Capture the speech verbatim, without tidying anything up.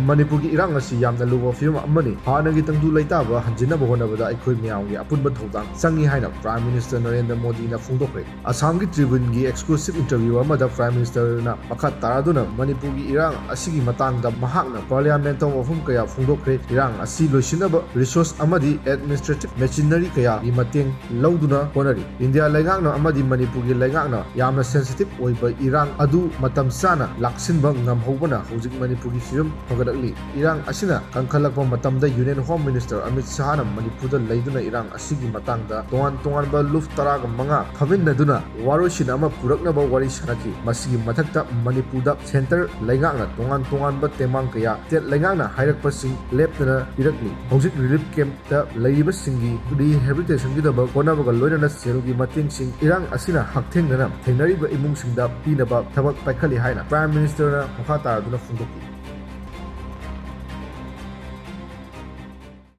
ꯃꯅꯤꯄꯨꯔꯒꯤ ꯏꯔꯥꯡ ꯑꯁꯤ ꯌꯥꯝꯅ ꯂꯨꯕ ꯐꯤꯕꯝ ꯑꯃꯅꯤ꯫ ꯍꯥꯟꯅꯒꯤ ꯇꯪꯗꯨ ꯂꯩꯇꯥꯕ ꯍꯟꯖꯤꯟꯅꯕ ꯍꯣꯠꯅꯕꯗ ꯑꯩꯈꯣꯏ ꯃꯌꯥꯝꯒꯤ ꯑꯄꯨꯟꯕ ꯊꯧꯗꯥꯡ ꯆꯪꯏ ꯍꯥꯏꯅ Prime Minister ꯅꯔꯦꯟꯗ꯭ꯔ ꯃꯣꯗꯤꯅ ꯐꯣꯡꯗꯣꯛꯈ꯭ꯔꯦ꯫ ꯑꯁꯥꯝꯒꯤ Tribune ꯒꯤ exclusive interview ꯑꯃꯗ Prime Minister ꯅ ꯃꯈꯥ ꯇꯥꯔꯗꯨꯅ ꯃꯅꯤꯄꯨꯔꯒꯤ ꯏꯔꯥꯡ ꯑꯁꯤꯒꯤ ꯃꯇꯥꯡꯗ ꯃꯍꯥꯛꯅ Parliament ꯇ ꯋꯥꯐꯝ ꯀꯌꯥ ꯐꯣꯡꯗꯣꯛꯈ꯭ꯔꯦ꯫ ꯏꯔꯥꯡ ꯑꯁꯤ ꯂꯣꯏꯁꯤꯟꯅꯕ resource ꯑꯃꯗꯤ administrative machinery ꯀꯌꯥꯒꯤ ꯃꯇꯦꯡ ꯂꯧꯗꯨꯅ ꯍꯣꯠꯅꯔꯤ꯫ ꯏꯟꯗꯤꯌꯥ ꯂꯩꯉꯥꯛꯅ ꯑꯃꯗꯤ ꯃꯅꯤꯄꯨꯔꯒꯤ ꯂꯩꯉꯥꯛꯅ ꯌꯥꯝꯅ sensitive ꯑꯣꯏꯕ ꯏꯔꯥꯡ ꯑꯗꯨ ꯃꯇꯝ ꯆꯥꯅ ꯂꯥꯛꯁꯤꯟꯕ ꯉꯝꯍꯧꯕꯅ ꯍꯧꯖꯤꯛ ꯃꯅꯤꯄꯨꯔꯒꯤ ꯐꯤꯕꯝ ꯐꯒꯠꯂꯛꯂꯤ꯫ ꯏꯔꯥꯡ ꯑꯁꯤꯅ ꯀꯟꯈꯠꯂꯛꯄ ꯃꯇꯝꯗ Union Home Minister ꯑꯃꯤꯠ ꯁꯍꯥꯅ ꯃꯅꯤꯄꯨꯔꯗ ꯂꯩꯗꯨꯅ ꯏꯔꯥꯡ ꯑꯁꯤꯒꯤ ꯃꯇꯥꯡꯗ ꯇꯣꯉꯥꯟ ꯇꯣꯉꯥꯟꯕ ꯂꯨꯞ ꯇꯔꯥꯒ ꯃꯉꯥ ꯐꯝꯃꯤꯟꯅꯗꯨꯅ ꯋꯥꯔꯣꯏꯁꯤꯟ ꯑꯃ ꯄꯨꯔꯛꯅꯕ ꯋꯥꯔꯤ ꯁꯥꯅꯈꯤ꯫ ꯃꯁꯤꯒꯤ ꯃꯊꯛꯇ ꯃꯅꯤꯄꯨꯔꯗ centre ꯂꯩꯉꯥꯛꯅ ꯇꯣꯉꯥꯟ ꯇꯣꯉꯥꯟꯕ ꯇꯦꯡꯕꯥꯡ ꯀꯌꯥ state ꯂꯩꯉꯥꯛꯅ ꯍꯥꯏꯔꯛꯄꯁꯤꯡ ꯂꯦꯞꯇꯅ ꯄꯤꯔꯛꯂꯤ꯫ ꯍꯧꯖꯤꯛ relief camp ꯇ ꯂꯩꯔꯤꯕꯁꯤꯡꯒꯤ rehabilitation ꯒꯤꯗꯃꯛ ꯍꯣꯠꯅꯕꯒ ꯂꯣꯏꯅꯅ ꯁꯦꯜꯒꯤ ꯃꯇꯦꯡꯁꯤꯡ ꯏꯔꯥꯡ ꯑꯁꯤꯅ ꯍꯛꯊꯦꯡꯅꯅ ꯊꯦꯡꯅꯔꯤꯕ ꯏꯃꯨꯡꯁꯤꯡꯗ ꯄꯤꯅꯕ ꯊꯕꯛ ꯄꯥꯏꯈꯠꯂꯤ ꯍꯥꯏꯅ Prime Minister ꯅ ꯃꯈꯥ ꯇꯥꯔꯗꯨꯅ ꯐꯣꯡꯗꯣꯛꯈꯤ꯫